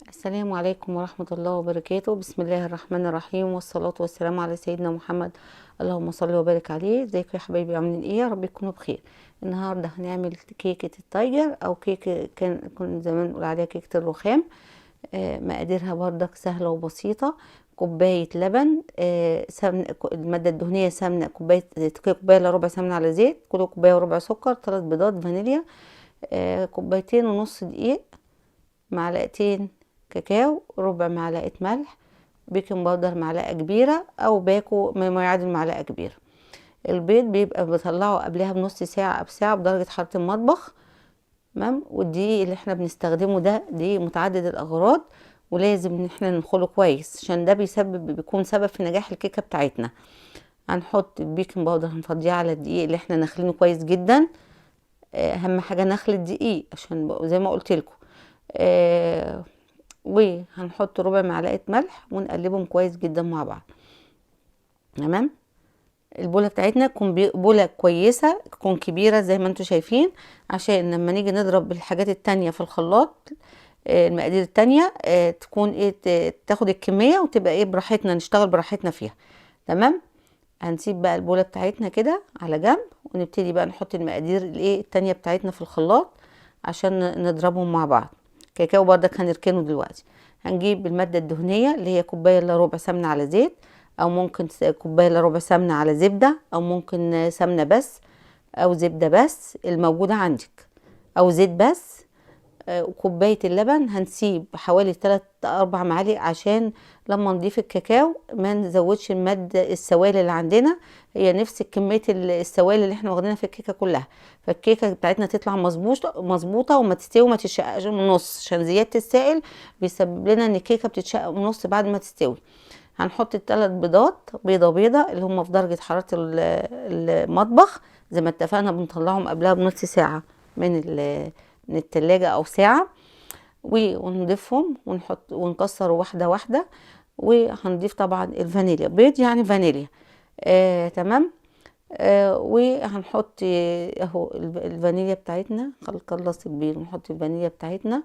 السلام عليكم ورحمة الله وبركاته. بسم الله الرحمن الرحيم، والصلاة والسلام على سيدنا محمد، اللهم صل وبارك عليه. ازيكم يا حبايبي، عاملين ايه؟ يا رب تكونوا بخير. النهارده هنعمل كيكة ال tiger، او كيكة كنا زمان بنقول عليها كيكة الرخام. مقاديرها بردك سهلة وبسيطة. كوباية لبن، سمن، المادة الدهنية سمنة، كوباية الا ربع سمنة على زيت، كل كوباية وربع سكر، 3 بيضات فانيليا، كوبايتين ونص دقيق، معلقتين كاكاو، ربع معلقة ملح، baking powder معلقة كبيرة أو باكو ما يعادل معلقة كبيرة. البيض بيبقى بطلعه قبلها بنص ساعة أو بساعة بدرجة حرارة المطبخ، تمام. والدقيق اللي احنا بنستخدمه ده دقيق متعدد الأغراض، ولازم ان احنا ننخله كويس عشان ده بيكون سبب في نجاح الكيكة بتاعتنا. هنحط ال baking powder، هنفضيه على الدقيق اللي احنا نخلينه كويس جدا. اهم حاجة نخل الدقيق عشان زي ما قلت لكم. وهنحط ربع معلقة ملح ونقلبهم كويس جدا مع بعض، تمام. البولة بتاعتنا تكون بولة كويسة، تكون كبيرة زي ما انتم شايفين، عشان لما نيجي نضرب الحاجات التانية في الخلاط، المقادير التانية، تكون ايه، تاخد الكمية وتبقى ايه براحتنا، نشتغل براحتنا فيها، تمام. هنسيب بقى البولة بتاعتنا كده على جنب، ونبتدي بقى نحط المقادير الايه التانية بتاعتنا في الخلاط عشان نضربهم مع بعض. كاكاو بردك هنركنه دلوقتي. هنجيب المادة الدهنية اللي هي كوباية الا ربع سمنة على زيت، او ممكن كوباية الا ربع سمنة على زبدة، او ممكن سمنة بس او زبدة بس الموجودة عندك، او زيت بس. وكوباية اللبن هنسيب حوالي 3-4 معالق عشان لما نضيف الكاكاو ما نزودش المادة السوائل اللي عندنا، هي نفس كمية السوائل اللي احنا واخدينها في الكيكة كلها، فالكيكة بتاعتنا تطلع مظبوطة وما تستوي وما تتشققش من النص، عشان زيادة السائل بيسبب لنا ان الكيكة بتتشقق من النص بعد ما تستوي. هنحط التلات بيضات، بيضة بيضة اللي هم في درجة حرارة المطبخ زي ما اتفقنا، بنطلعهم قبلها بنص ساعة من التلاجة أو ساعة، ونضيفهم ونحط ونكسر واحدة واحدة. وهنضيف طبعا الفانيليا، بيض يعني فانيليا، تمام. وهنحط اهو الفانيليا بتاعتنا، خلصت البيض ونحط الفانيليا بتاعتنا.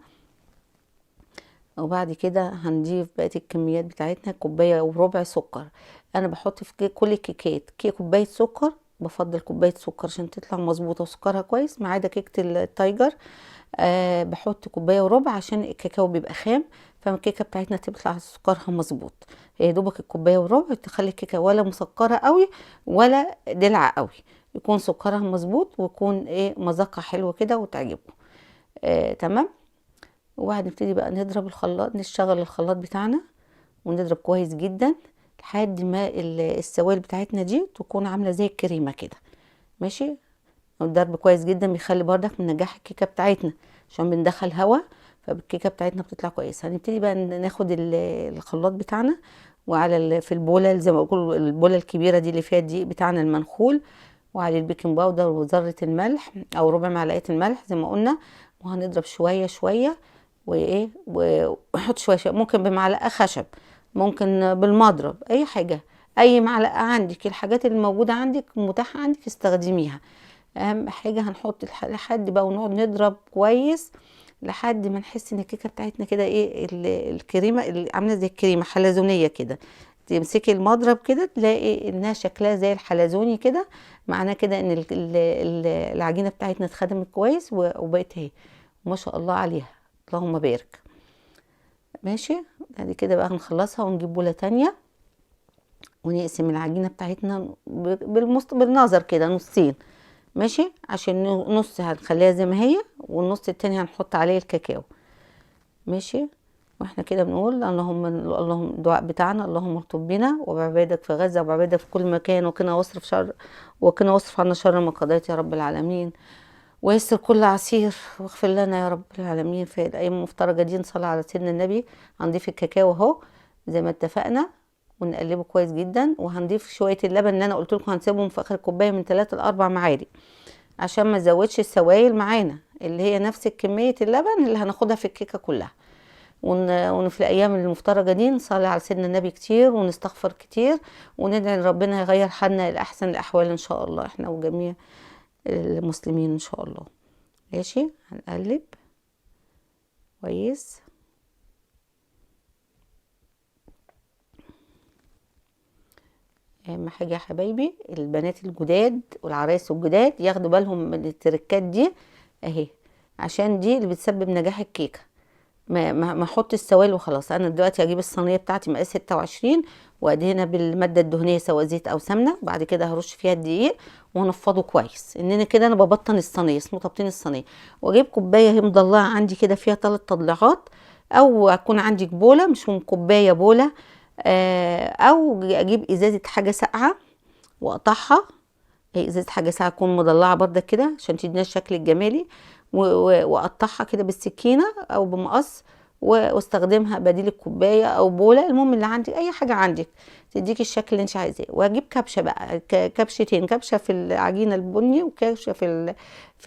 وبعد كده هنضيف بقية الكميات بتاعتنا، كوباية وربع سكر. أنا بحط في كل الكيكات كوباية سكر، بفضل كوباية سكر عشان تطلع مظبوطة وسكرها كويس، ما عدا كيكة ال tiger. بحط كوباية وربع عشان الكاكاو بيبقى خام، فالكيكة بتاعتنا تطلع سكرها مظبوط. هي دوبك الكوباية وربع تخلي الكيكة ولا مسكرة قوي ولا دلعة قوي، يكون سكرها مظبوط ويكون مذاقها حلو كده وتعجبكم. تمام. وهنبتدي بقى نضرب الخلاط، نشغل الخلاط بتاعنا ونضرب كويس جدا لحد ما السوائل بتاعتنا دي تكون عاملة زي الكريمة كده، ماشي. الضرب كويس جدا بيخلي بردك من نجاح الكيكة بتاعتنا عشان بندخل هوا، فالكيكة بتاعتنا بتطلع كويس. هنبتدي بقى ناخد الخلاط بتاعنا وعلى في البولة زي ما بقول، البولة الكبيرة دي اللي فيها الدقيق بتاعنا المنخول، وعليه ال baking powder وذرة الملح أو ربع معلقة الملح زي ما قلنا، وهنضرب شوية شوية ونحط شوية شوية، ممكن بمعلقة خشب، ممكن بالمضرب، أي حاجة، أي معلقة عندك، الحاجات اللي موجودة عندك متاحة عندك استخدميها. أهم حاجة هنحط لحد بقى ونقعد نضرب كويس لحد ما نحس إن الكيكة بتاعتنا كده إيه، الكريمة اللي عاملة زي الكريمة حلزونية كده، تمسكي المضرب كده تلاقي إنها شكلها زي الحلزوني كده، معناه كده إن العجينة بتاعتنا اتخدمت كويس وبقت اهي ما شاء الله عليها، اللهم بارك. ماشي. بعد كده بقى هنخلصها ونجيب بولة تانية ونقسم العجينة بتاعتنا بالنظر كده نصين، ماشي، عشان نص هنخليها زي ما هي والنص التاني هنحط عليه الكاكاو، ماشي. واحنا كده بنقول اللهم الدعاء بتاعنا، اللهم ارزق بنا وبعبادك في غزة وبعبادك في كل مكان، وقنا واصرف شر، وقنا واصرف عنا شر ما قضيت يا رب العالمين، ويسر كل عسير واغفر لنا يا رب العالمين. في الايام المفترجه دي نصلي على سيدنا النبي. هنضيف الكاكاو اهو زي ما اتفقنا ونقلبه كويس جدا، وهنضيف شويه اللبن اللي انا قلت لكم هنسيبهم في اخر كوبايه من 3 ل 4 معالق عشان ما نزودش السوائل معانا، اللي هي نفس كميه اللبن اللي هناخدها في الكيكه كلها. وفي الايام المفترجه دي نصلي على سيدنا النبي كتير ونستغفر كتير وندعي ان ربنا يغير حالنا الى احسن الاحوال ان شاء الله، احنا وجميع المسلمين ان شاء الله. ماشي. هنقلب كويس. اهم حاجة يا حبايبي البنات الجداد والعرايس الجداد ياخدوا بالهم من التركات دي اهي، عشان دي اللي بتسبب نجاح الكيكه. ما احط السوائل وخلاص. انا دلوقتي هجيب الصينية بتاعتي مقاس 26 وادهنها بالماده الدهنية سواء زيت او سمنه، بعد كده هرش فيها الدقيق وانفضه كويس، ان انا كده انا ببطن الصينية، اسمه تبطين الصينية. واجيب كوباية هي مضلعه عندي كده فيها 3 تضليعات، او اكون عندي بوله، مش مهم كوباية بوله، او اجيب ازازة حاجة ساقعه واقطعها، هي ازازة حاجة ساقعه تكون مضلعه برده كده عشان تدينا الشكل الجمالي، واقطعها كده بالسكينة او بمقص، واستخدمها بديل الكوباية او بوله، المهم اللي عندك اي حاجة عندك تديكي الشكل اللي انت عايزاه. واجيب كبشة بقى، كبشتين، كبشة في العجينة البني، وكبشه في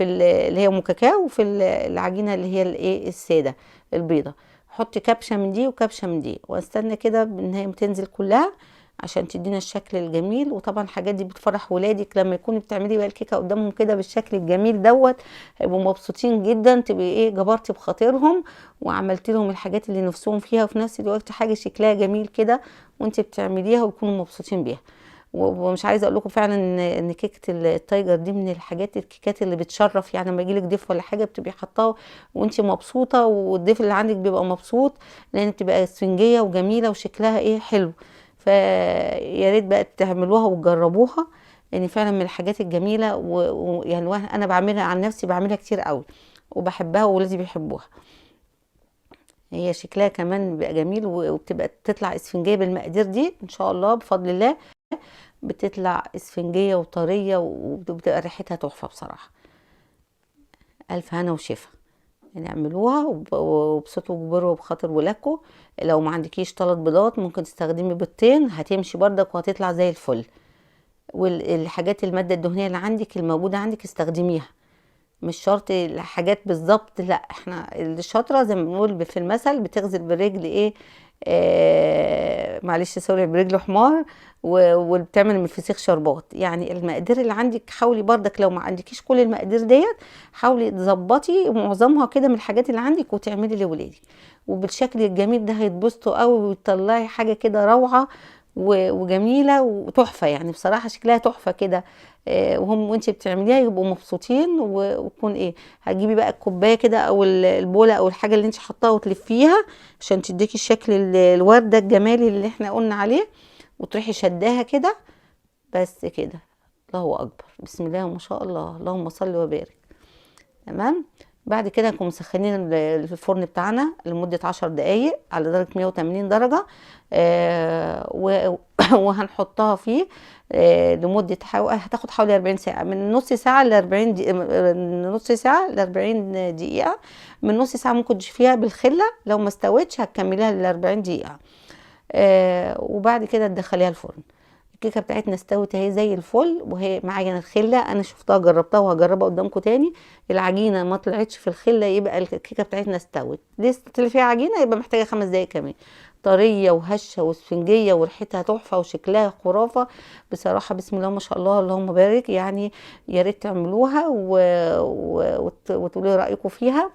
اللي هي ام كاكاو، وفي العجينة اللي هي الايه السادة البيضة. احط كبشة من دي وكبشه من دي، واستنى كده ان هي تنزل كلها عشان تدينا الشكل الجميل. وطبعا الحاجات دي بتفرح ولادك لما يكونوا بتعملي بقى الكيكه قدامهم كده بالشكل الجميل دوت، هيبقوا مبسوطين جدا، تبقي ايه جبرتي بخاطرهم وعملتي لهم الحاجات اللي نفسهم فيها، وفي نفس الوقت حاجة شكلها جميل كده وانت بتعمليها ويكونوا مبسوطين بيها. ومش عايزه اقول لكم فعلا ان كيكة التايجر دي من الحاجات الكيكات اللي بتشرف، لما يجيلك ضيف ولا حاجة بتبقي حاطاه وانت مبسوطة، والضيف اللي عندك بيبقى مبسوط لان بتبقى اسفنجيه وجميلة وشكلها ايه حلو. فيا ريت بقى تعملوها وتجربوها، لان فعلا من الحاجات الجميلة، انا بعملها عن نفسي، بعملها كتير قوي وبحبها وولادي بيحبوها. هي شكلها كمان بيبقى جميل، وبتبقى تطلع اسفنجيه بالمقادير دي ان شاء الله بفضل الله، بتطلع اسفنجيه وطريه وبتبقى ريحتها تحفة بصراحة. الف هنا وشفا. اعملوها وابسطوا وكبروا بخاطر ولادكم. لو ما عندكيش 3 بيضات ممكن تستخدمي بيضتين، هتمشي بردك وهتطلع زي الفل. والحاجات المادة الدهنية اللي عندك الموجودة عندك استخدميها، مش شرط الحاجات بالظبط، لا احنا الشاطره زي ما بنقول في المثل بتغزل بالرجل ايه، معلش سوري، برجل حمار، وبتعمل من الفسيخ شربات. المقادير اللي عندك حاولي بردك لو ما عندكيش كل المقادير ديت حاولي تظبطي معظمها كده من الحاجات اللي عندك وتعملي لولادك، وبالشكل الجميل ده هيتبسطوا قوي وتطلعي حاجة كده روعه وجميلة وتحفه، بصراحة شكلها تحفة كده، وهم وانت بتعمليها يبقوا مبسوطين. ويكون ايه، هتجيبي بقى الكوباية كده او البوله او الحاجة اللي انت حطاها وتلفيها عشان تديكي الشكل الورده الجمالي اللي احنا قلنا عليه، وتروحي شداها كده بس كده. الله اكبر، بسم الله وما شاء الله، اللهم صل وبارك. تمام. بعد كده نكون مسخنين الفرن بتاعنا لمدة 10 دقايق على درجة 180 درجة، وهنحطها فيه، لمدة هتاخد حوالي 40 ساعة، من نص ساعة لأربعين دقيقة، من نص ساعة لأربعين دقيقة، من نص ساعة ممكن تشوفيها بالخلة، لو ما استوتش هتكمليها لأربعين دقيقة، وبعد كده تدخليها الفرن. الكيكة بتاعتنا استوت اهي زي الفل، وهي معايا الخلة، انا شفتها جربتها وهجربها قدامكم تاني. العجينة ما طلعتش في الخلة يبقى الكيكة بتاعتنا استوت، لسه اللي فيها عجينة يبقى محتاجة 5 دقايق كمان. طرية وهشة واسفنجية وريحتها تحفة وشكلها خرافة بصراحة، بسم الله ما شاء الله اللهم بارك. يا ريت تعملوها وتقولوا رأيكم فيها،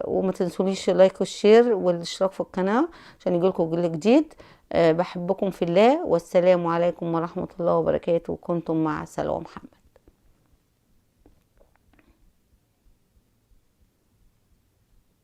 وما تنسونيش ال like وال share والاشتراك في القناة عشان يجيلكم كل جديد. بحبكم في الله، والسلام عليكم ورحمة الله وبركاته. كنتم مع سلوى محمد.